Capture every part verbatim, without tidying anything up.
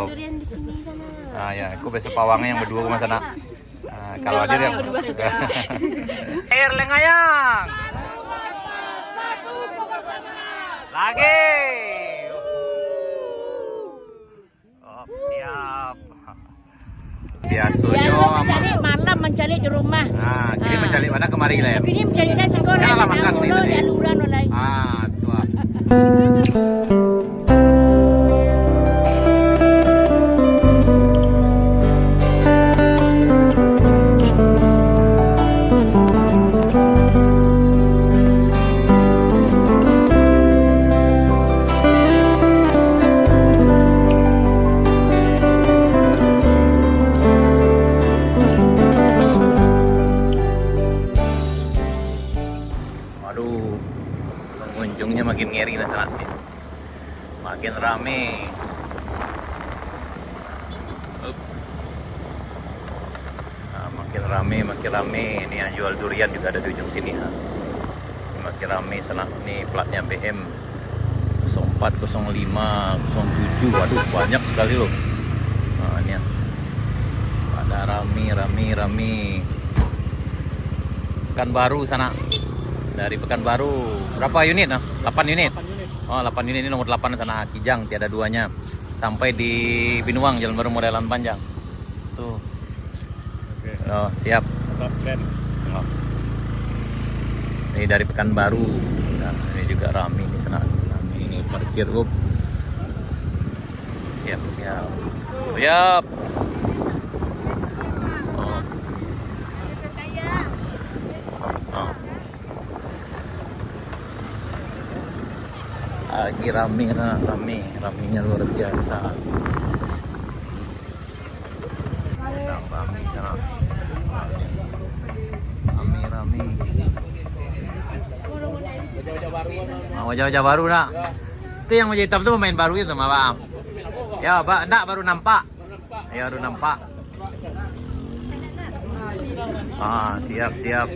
Durian di sini sana. Ah, ya, aku biasa pawangnya yang berdua sama sana. Ah, kalau ada yang Air Lengayang. Lagi. Oh, siap. Biasonyo Biasa mancari malam, mancari di rumah. Ah, kini Ah. mancari mana kemari lah. Kini mancari dah sekolah. Janganlah makan ni tadi. Ah, tu ah. Waduh, pengunjungnya makin ngeri lah sanak ni. Makin rame. Up. Nah, makin rame, makin rame. Ini yang jual durian juga ada di ujung sini, ha. Ini makin rame sanak. Ini platnya B M kosong empat, kosong lima, kosong tujuh. Waduh, banyak sekali loh. Nah, ini ya. Pada rame, rame, rame. Pekanbaru sanak. Dari Pekanbaru. Berapa unit, nah? Delapan unit. Delapan unit. Oh, delapan unit ini nomor delapan sanak. Kijang, tiada duanya. Sampai di Binuang, Jalan Baru Murai Lahan Panjang. Tuh. Oke. Oh, siap. Mantap, keren. Oh. Ini dari Pekanbaru. Nah, ini juga rame nih sanak. Rame ini parkir, Bro. Siap, siap. Siap. Oh. Oh. Lagi rame, ra-, rame, ramenya luar biasa. Rame, rame. Ah, wajah-wajah baru nak. Itu yang wajah hitam tu pemain baru itu mah, Bang. Ya, Bang, ndak baru nampak. Ya, baru nampak. Ah, siap, siap.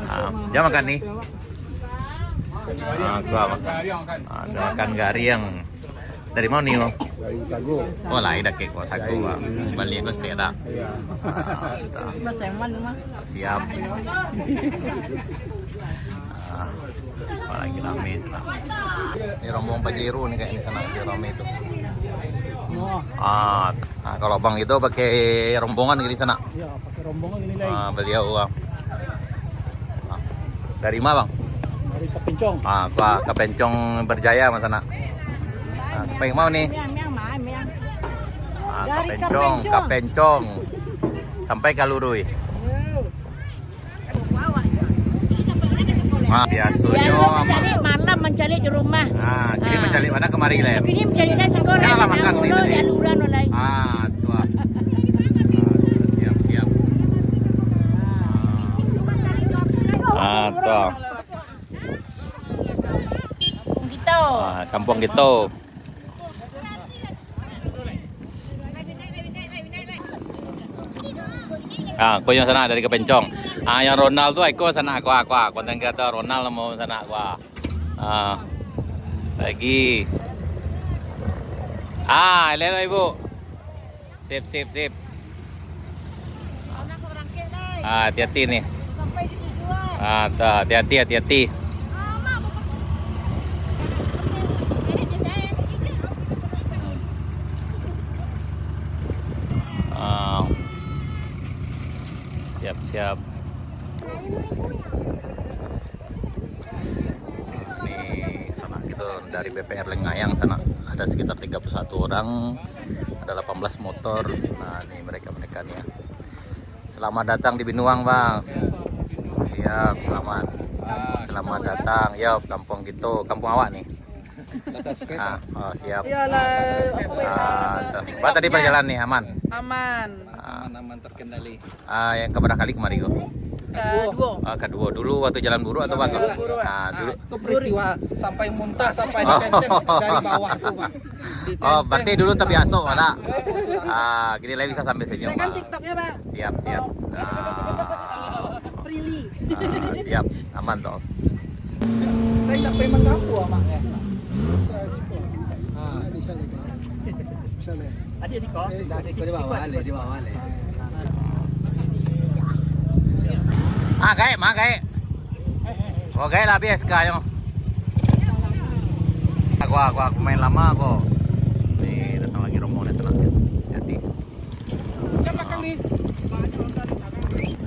Ah, dia makan ni. Ah, tu ah, makan. Ah, dia makan gariang. Dari mana ni, Bang? Dari Sago. Oh, lain dah kek kok Sago, Bang. Balik kau setiap dah. Iya. Ah, tak. Mas Eman mah. Siap. Ah, apalagi rame sana. Ini rombongan Pajero nih kayaknya sana, dia rame itu. Oh. Ah, ah, kalau abang itu pakai rombongan gini sana. Iya, pakai rombongan gini lah. Ah, beliau, ah. Ah, dari mana, Bang? Dari Kapencong. Ah, ke Kapencong Berjaya, Mas, sana. Ah, pengen mau nih? Miang, miang, miang, miang. Ah, dari Kapencong, Kapencong. Kapencong. Sampai Kalurui. Iya. Ah, biasonyo Biasa mancari malam, mancari di rumah. Ah, kini Ah. mancari mana kemari lah. Kini mancari dah sekolah. Janganlah makan ni tadi. Ah, tu ah. Ah, siap, siap. Ah, tu ah. Kampung kita. Ah, kampung kita. Ah, ko yang sana dari Kapencong. Ah, yang Ronald tu, iko sana, ko, ko, konten kreator Ronald mau sana, ko. Ah, lagi. Ah, elok, elok, Ibu. Sip, sip, sip. Ah, hati-hati nih. Ah, tuh, hati-hati, hati-hati. Ah, siap-siap. Ini sanak kita dari B P R Lengayang sanak, ada sekitar tiga puluh satu orang, ada delapan belas motor. Nah, ini mereka-mereka nih ya. Selamat datang di Binuang, Bang. Siap, selamat. Selamat datang. Ya, kampung kita, kampung awak nih. Ah, oh, siap. Iyalah, apa ya? Ah, tuh. Bang, tadi perjalanan nih aman? Aman. Ah. Aman-aman terkendali. Ah, yang keberapa kali kemari kok? Kedua. Ah, kedua. Dulu waktu jalan buruk atau bagus? Jalan buruk. Ah, dulu. Ah, itu peristiwa sampai muntah, sampai ditenteng dari bawah tuh, Bang. Oh, berarti dulu terbiasa, Pak, dak? Ah, gini lah bisa sambil senyum, Pak. TikToknya, Bang. Siap, siap. Ah. Prilly. Ah, siap. Aman toh. Tapi tak memang kampung, Mak, ya? Ah. Adik siko. Eh, adik siko di bawah, di bawah, le. Ah, gaek, mah, gaek. Oh, gaek lah, habis S K-nyo. Aku, aku, aku main lama, aku. Nih, datang lagi rombongan sana. Hati-hati.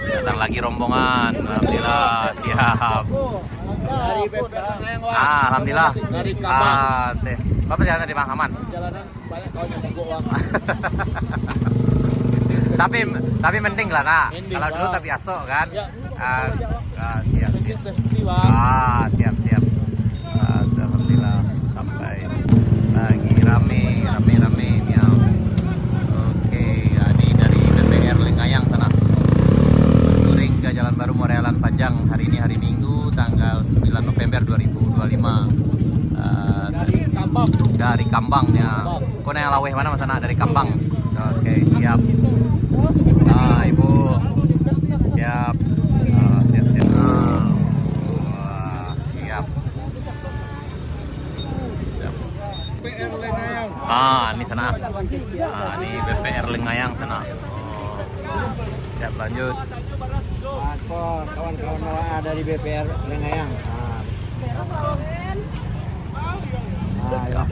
Datang lagi rombongan. Alhamdulillah, siap. Dari B P L Nayang, Wak. Ah, alhamdulillah. Dari Kabang. Ah, teh. Apa jalan tadi, Bang? Aman? Jalanan banyak kawan yang mogok, Wak. Tapi, tapi mending lah, nak. Mending, Wak. Kalau dulu tapi asok, kan? Ya. Ah, ah, siap, siap. Ah, siap, siap. Ah, alhamdulillah, sampai lagi rame, rame, rame, miau. Oke, ya, ini dari B P R Lengayang sana. Touring ke Jalan Baru Muara Alan Panjang. Hari ini hari Minggu, tanggal sembilan November dua ribu dua puluh lima. Ah, dari Kambang. Dari Kambang, ya. Kambang. Ko nan laweh mano, Mas Anak? Dari Kambang. Oke, siap. Ah, Ibu. Siap. Ah, siap, siap. Ah, wah, siap. Siap. Ah, ini sana. Ah, ini B P R Lengayang sana. Oh. Siap, lanjut. Ah, ko kawan-kawan awak dari B P R Lengayang. Ah. Ah, ya.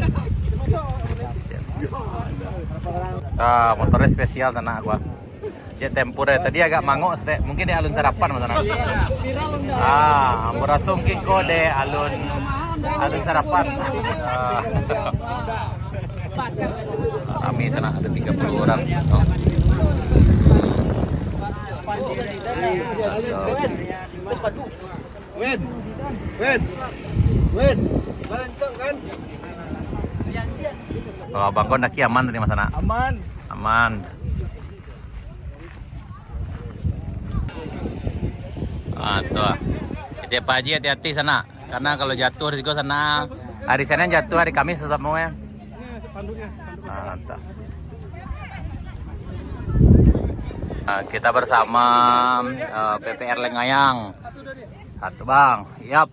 Ah, motornya spesial, tanak gua. Dia tempur, eh. Tadi agak mangok, stek. Mungkin dia alun sarapan, Mas Anak. Ah, ambo raso mungkin ko dia alun, alun sarapan. Ah. Rame sana, ada tiga puluh orang. Oh. Win, Win, Win, mantap kan? Kalau abang kau naki aman tadi, Mas Anak? Aman. Aman. Ah, tu ah. Kecil Pak Haji, hati-hati sana. Karena kalau jatuh di situ sana, hari Senin jatuh, hari Kamis sesamuanya. Ah, entah. Ah, kita bersama, eh, P P R Lengayang. Satu, Bang. Yap.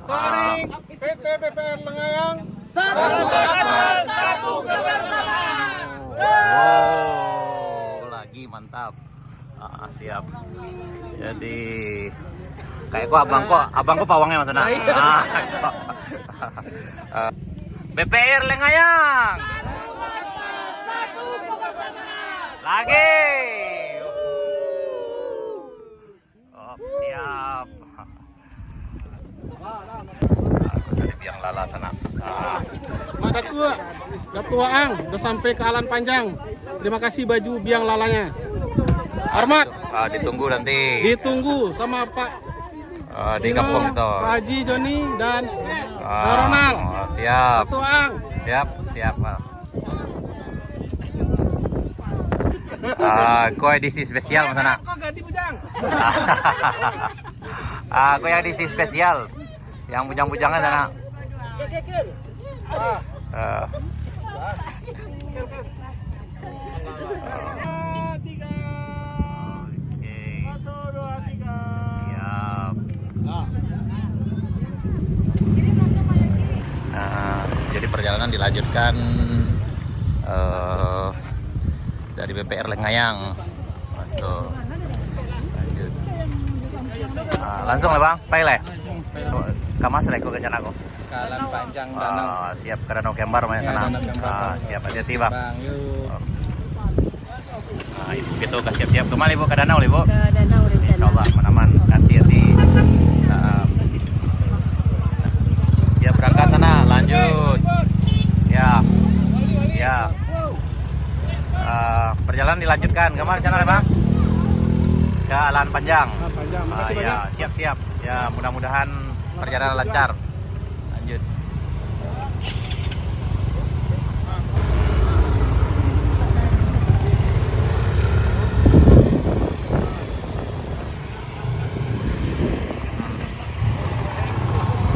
Touring P T P P R Lengayang. Satu kapal, satu kebersamaan. Wow, lagi mantap. Ah, siap. Jadi, kayak kok abang kok, abang kok pawangnya, Mas Anak? Ah, iya. Ah, kok. Ah, B P R Lengayang. Lagi. Oh, siap. Aku dari Biang Lala sana. Ah. Mak Datuak, Datuak Ang, udah sampai ke Alan Panjang. Terima kasih baju Biang Lalanya. Hormat. Ah, ditunggu nanti. Ditunggu sama Pak, ah, di Dino, kampung tu. Pak Haji Joni dan, ah, Ronald. Oh, siap. Datuak Ang. Siap, siap, ah. Ah, ko edisi spesial, Mas Anak. Kau ganti bujang. Ah, ko yang edisi spesial. Yang bujang-bujangan sana. Ah. Oke. Siap. Nah, jadi perjalanan dilanjutkan, eh, dari B P R Lengayang. Betul. Lanjut. Ah, langsung lah, Bang. Pai lah. Kamas lah, iko rencana ko. Jalan Panjang Danau. Ah, siap, ke Danau Kembar, Mas, ya, sana. Danau Kembar, ah, Danau. Siap, hati-hati, Bang. Bang, yuk. Ah, Ibu, kita ka siap-siap. Kemana, Ibu? Ke danau, Ibu? Ke danau rencana. Insya Allah, aman-aman. Hati-hati. Ah, siap berangkat sana, lanjut. Ya. Ya. Ah, perjalanan dilanjutkan. Kemana rencana, Bang? Ke Alan Panjang. Alan Panjang. Ah, makasih banyak. Ya, siap-siap. Ya, mudah-mudahan perjalanan lancar. Lanjut.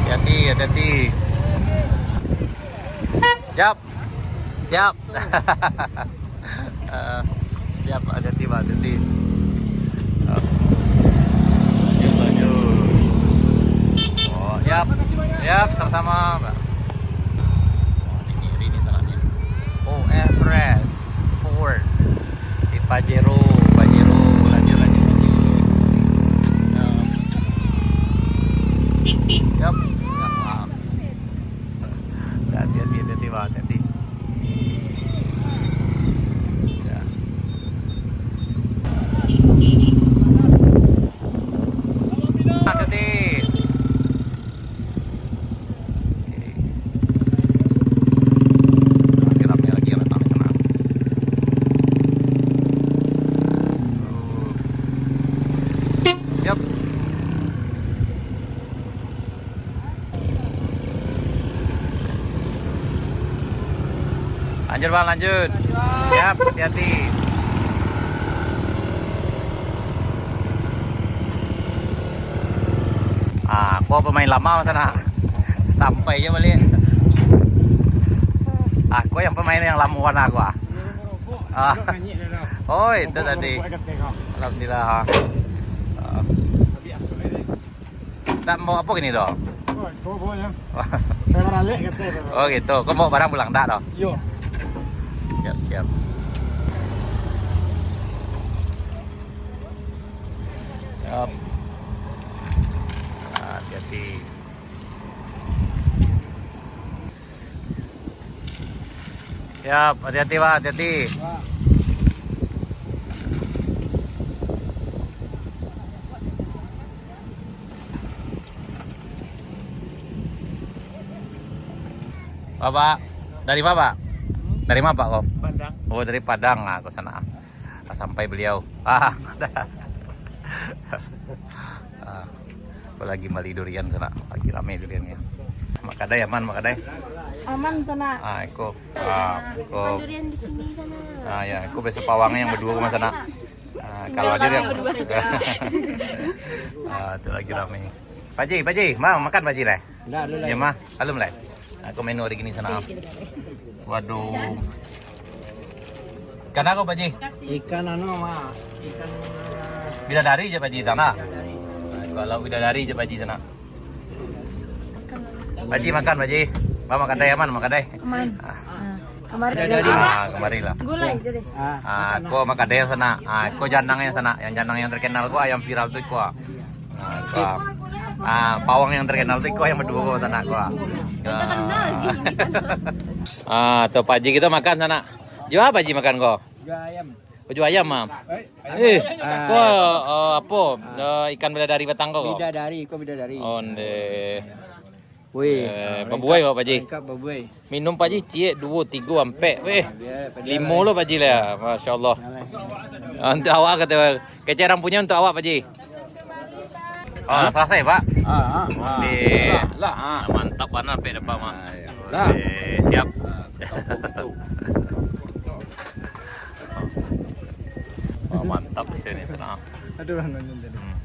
Hati-hati, hati-hati. Siap. Siap. Eh, siap, hati-hati, Bang, hati-hati. Eh, lanjut, lanjut. Oh, siap. Siap, sama-sama, Bang. Oh, di kiri nih salahnya. Oh, Everest Ford di Pajero, Pajero, lanjut, lanjut, lanjut. Yup. Yup. Hati-hati, hati-hati, Bang, hati-hati. Ya. Hati-hati. Oke. Lagi rame lagi yang datang di sana. Yup. Lanjut, Bang, lanjut. Siap, hati-hati. Ah, ko pamain lamo sanak. Sampai jo baliak. Ah, ko yang pamain yang lamo bana ko, ah. Ah. Oh, itu tadi. Alhamdulillah. Ah. Ndak mambaok apo kini doh? Oh, itu pokoknyo. Saya baralek kata. Oh, gitu. Ko mambaok barang pulang ndak doh? Iyo. Siap, siap. Siap. Ah, hati-hati. Siap, hati-hati, Pak, hati-hati. Bapak, dari mana, Pak? Dari mana, Pak, kau? Padang. Oh, dari Padang, ah, ke sana. Ah, sampai beliau. Ah, dah. Ah, aku lagi bali durian sana. Lagi rame duriannya. Mak Kadai aman, Mak Kadai? Aman sana. Ah, iko. Ah, iko. Makan durian di sini sana. Ah, ya, iko biasa pawangnya yang berdua sama sana. Ah, kalau aja dia. Berdua. Ah, tu lagi rame. Pak Ji, Pak Ji, mau makan Pak Ji lah? Ndak, alun lai. Ya, mah, alun lai. Aku menu hari gini sana. Waduh. Ikan apa, Pak Ji? Ikan anu, mah. Ikan bidadari je, Pak Ji, sana. Kalau bidadari je, Pak Ji, sana. Pak Ji makan, Pak Ji. Bang, makan dai aman, makan dai. Aman. Ah. Ah. Kamari lah. Ah, kamari lah. Gulai jadi. Ah, ko makan dai sana. Ah, ko janang yang sana. Yang janang yang terkenal ko, yang viral tu ko. Ah, ko. Ah, pawang yang terkenal tu ko yang berdua ko sana ko. Yang terkenal. Ah, tu Pak Ji kita makan sana. Jual apa Ji makan ko? Jual ayam. Oh, jual ayam, Mam. Eh, ayam. Eh, ah. Ko, eh, apo? Ah. Eh, ikan bidadari batang ko? Bidadari, ko bidadari. Onde. Weh, eh, ah, babuai lengkap, Pak Ji? Lengkap babuai. Minum Pak Ji, ciek, duo, tigo, ampek. Weh, limo lo Pak Ji lah. Masya Allah. Untuk awak kata, kecek urang punyo untuk awak, Pak Ji. Ah, selesai, Pak? Ah, ah, ah. Di lah, lah, ah. Mantap bana, Pak, dapat, Mak. Ah, ya. Lah. Oke, siap. Ah, betul, betul. Oh, mantap di sini, senang. Aduh, nonton tadi. Hmm.